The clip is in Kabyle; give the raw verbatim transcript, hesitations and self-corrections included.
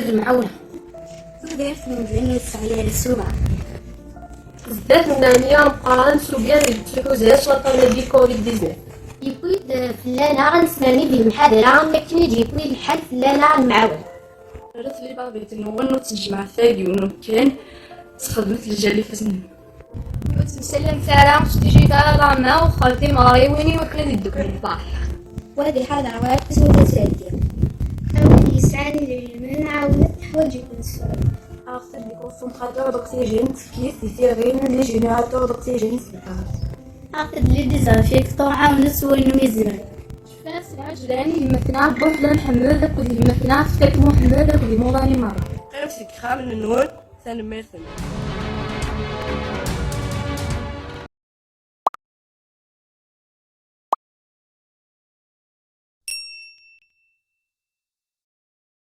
d lemɛawna. Tudert n medden ur tesɛi ara ssuma. Zdat n Mɛemya Meqqran s ugar deg tḥuza s waṭṭan-agi covid dix-neuf. Yewwi-d fell-aneɣ ad nesnerni di lemḥadra am wakken i d-yewwi lḥal fell-aneɣ ad nemɛawan. Rret libabiṭ-nwen ur ttejmaɛet ara deg yiwen umkan, sxedmet lǧal ifassen-nwen. Ur ttemsallamet ara s tijita ara ma uxxer timeɣriwin i wakken ad dduklen lferḥ. Wa di ḥal ṛwaḥ isem ur tettɛeddi. A win yesɛan idrimen ɛawnet teḥwaǧ-iken ssura. Aɣet-d deg uxxam xaṭer d oxygène tefkit di tiɣin d les générateurs d'oxygène s lqaɛa. Aɣet-d les désinfectants ɛawnet s wayen umi tzemrem. Cfan s lɛejlan i gma-tneɣ Buḥla Mḥemmed akked gma-tneɣ Tefkat Muḥemmed akked imuḍan i merra. Qqimet deg yixxamen-nwen. Tanemmirt-nwen.